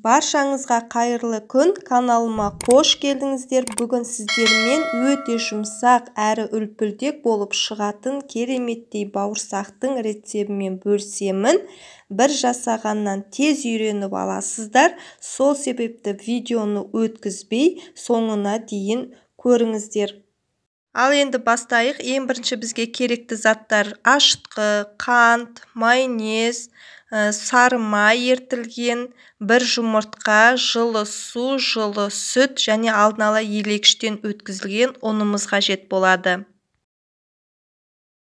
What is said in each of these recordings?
Баршаңызға қайырлы күн, каналыма қош келдіңіздер. Бүгін сіздермен өте жұмсақ әрі үлпілдек болып шығатын кереметтей бауырсақтың рецебімен бөлісемін. Бір жасағаннан тез үйреніп аласыздар. Сол себепті видеоны өткізбей соңына дейін көріңіздер. Ал енді бастайық. Ең бірінші бізге керекті заттар: ашытқы, қант, майонез, сары май ерітілген, бір жұмыртқа, жылы су, жылы сүт және алдын ала елегіштен өткізілген ұнымыз қажет болады.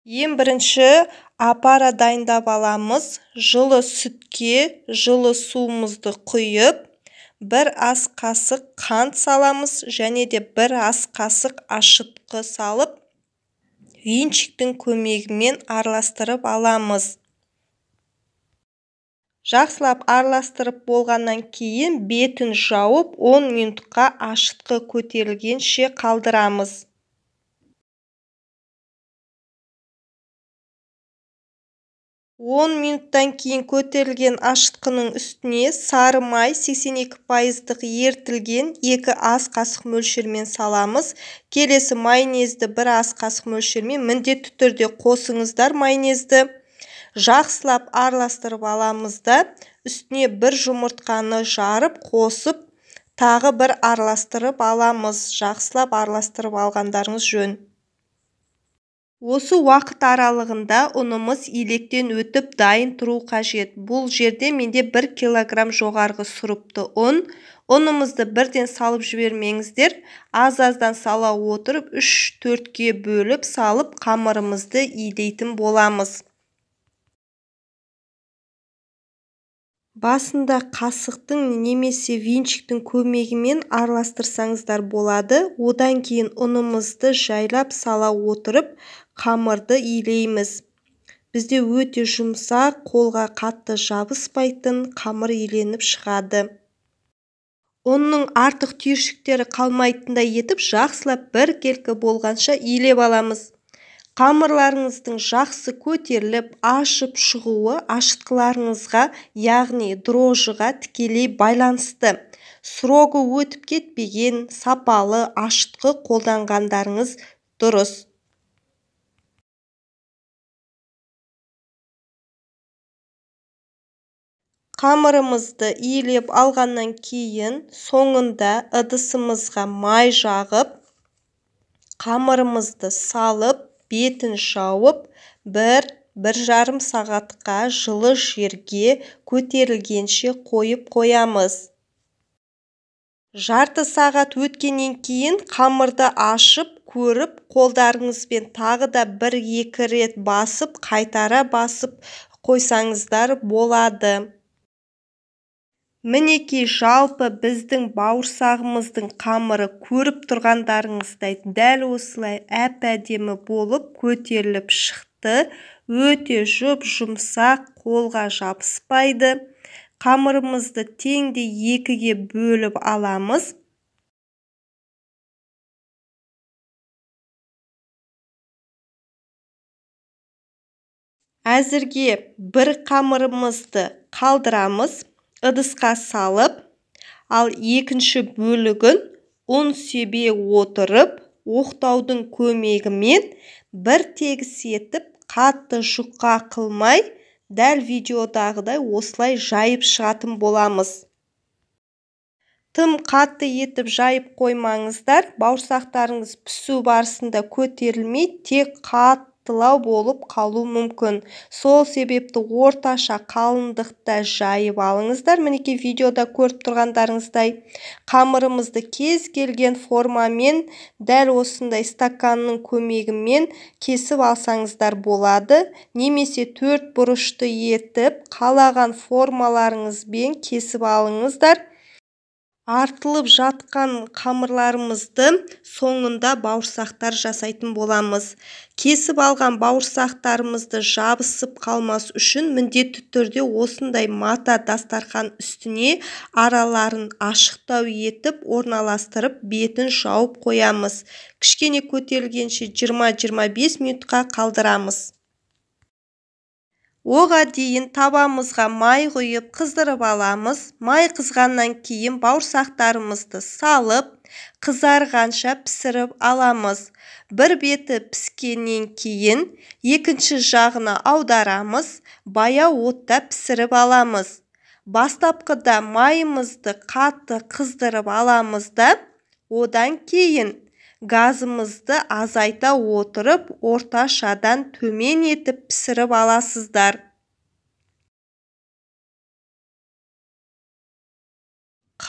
Ең бірінші апара дайындап аламыз. Жылы сүтке жылы суымызды құйып, бір ас қасық қант саламыз және де бір ас қасық ашытқы салып, венчиктің көмегімен араластырып аламыз. Жақсылап араластырып болғаннан кейін бетін жауып 10 минутқа ашытқы көтерілгенше қалдырамыз. 10 минуттан кейін көтерілген ашытқының үстіне сары май 82%-дық ерітілген 2 ас қасық мөлшермен саламыз. Келесі майонезді 1 ас қасық мөлшермен, міндетті түрде қосыңыздар майонезді. Жақсылап араластырып аламыз да, үстіне бір жұмыртқаны жарып қосып, тағы бір араластырып аламыз. Жақсылап араластырып алғандарыңыз жөн. Осы уақыт аралығында ұнымыз електен өтіп дайын тұру қажет. Бұл жерде менде 1 килограмм жоғарғы сұрыпты ұн. Ұнымызды бірден салып жібермеңіздер. Аз-аздан сала отырып 3-4-ке бөліп салып қамырымызды илейтін боламыз. Басында қасықтың немесе венчиктің көмегімен араластырсаңыздар болады. Одан кейін ұнымызды жайлап сала отырып қамырды илейміз. Бізде өте жұмсақ, қолға қатты жабыспайтын қамыр иленіп шығады. Ұнның артық түйіршіктері қалмайтындай етіп жақсылап біркелкі болғанша илеп аламыз. Қамырларыңыздың жақсы көтеріліп, ашып шығуы ашытқыларыңызға, яғни дрожжыға тікелей байланысты. Срогы өтіп кетпеген, сапалы ашытқы қолданғандарыңыз дұрыс. Қамырымызды илеп алғаннан кейін соңында ыдысымызға май жағып, қамырымызды салып, бетін жауып, 1-1,5 сағатқа жылы жерге көтерілгенше қойып қоямыз. Жарты сағат өткеннен кейін қамырды ашып, көріп, қолдарыңызбен тағы да 1-2 рет басып, қайтара басып қойсаңыздар болады. Мінекей, жалпы біздің бауырсағымыздың қамыры көріп тұрғандарыңыздай дәл осылай әп-әдемі болып көтеріліп шықты. Өте жұп-жұмсақ, қолға жабыспайды. Қамырымызды теңдей 2-ге бөліп аламыз. Әзірге бір қамырымызды қалдырамыз. Ыдысқа салып, ал екінші бөлігін ұн себе отырып, оқтаудың көмегімен бір тегіс етіп, қатты жұқа қылмай, дәл видеодағыдай осылай жайып шығатын боламыз. Тым қатты етіп жайып қоймаңыздар, бауырсақтарыңыз пісу барысында көтерілмей, тек қаттылау болып қалу мүмкін. Сол себепті орташа қалыңдықта жайып алыңыздар. Мінекей видеода көріп тұрғандарыңыздай қамырымызды кез келген формамен дәл осындай стаканның көмегімен кесіп алсаңыздар болады. Немесе 4 бұрышты етіп қалаған формаларыңызбен кесіп алыңыздар. Артылып жатқан қамырларымызды соңында бауырсақтар жасайтын боламыз. Кесіп алған бауырсақтарымызды жабысып қалмас үшін міндетті түрде осындай мата дастархан үстіне араларын ашықтау етіп орналастырып бетін жауып қоямыз. Кішкене көтерілгенше 20-25 минутқа қалдырамыз. Оға дейін табамызға май құйып қыздырып аламыз. Май қызғаннан кейін бауырсақтарымызды салып, қызарғанша пісіріп аламыз. Бір беті піскеннен кейін екінші жағына аударамыз, баяу отта пісіріп аламыз. Бастапқыда майымызды қатты қыздырып аламыз да, одан кейін газымызды азайта отырып, орташадан төмен етіп пісіріп аласыздар.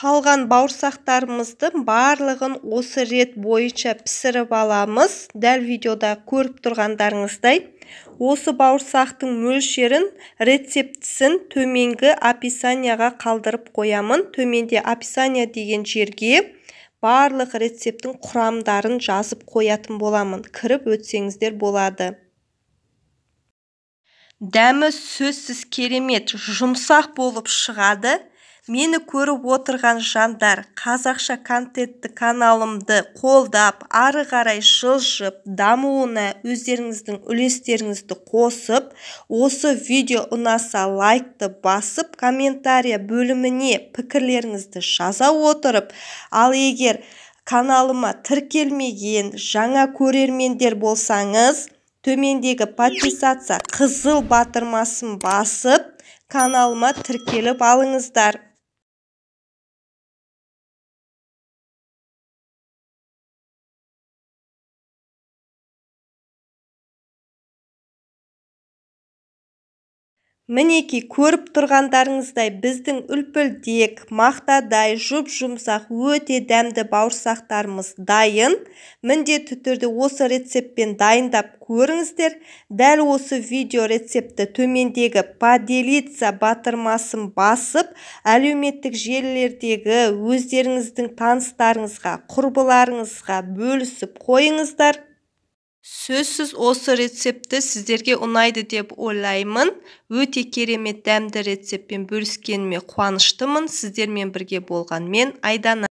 Қалған бауырсақтарымыздың барлығын осы рет бойынша пісіріп аламыз. Дәл видеода көріп тұрғандарыңыздай, осы бауырсақтың мөлшерін, рецептісін төменгі описанияға қалдырып қоямын. Төменде описания деген жерге барлық рецепттің құрамдарын жазып қоятын боламын. Кіріп өтсеңіздер болады. Дәмі сөзсіз керемет, жұмсақ болып шығады. Мені көріп отырған жандар, қазақша контентті каналымды қолдап, ары қарай жылжып, дамуына өздеріңіздің үлестеріңізді қосып, осы видео ұнаса лайкты басып, комментария бөліміне пікірлеріңізді жаза отырып, ал егер каналыма тіркелмеген жаңа көрермендер болсаңыз, төмендегі подписаться қызыл батырмасын басып, каналыма тіркеліп алыңыздар. Мінекей, көріп тұрғандарыңыздай біздің үлпілдек, мақтадай, жұп-жұмсақ, өте дәмді бауырсақтарымыз дайын. Міндетті түрде осы рецептпен дайындап көріңіздер. Дәл осы видео рецептті төмендегі поделиться батырмасын басып, әлеуметтік желілердегі өздеріңіздің таныстарыңызға, құрбыларыңызға бөлісіп қойыңыздар. Сөзсіз осы рецептті сіздерге ұнайды деп ойлаймын. Өте керемет дәмді рецептпен бөліскеніме қуаныштымын. Сіздермен бірге болған мен Айдана.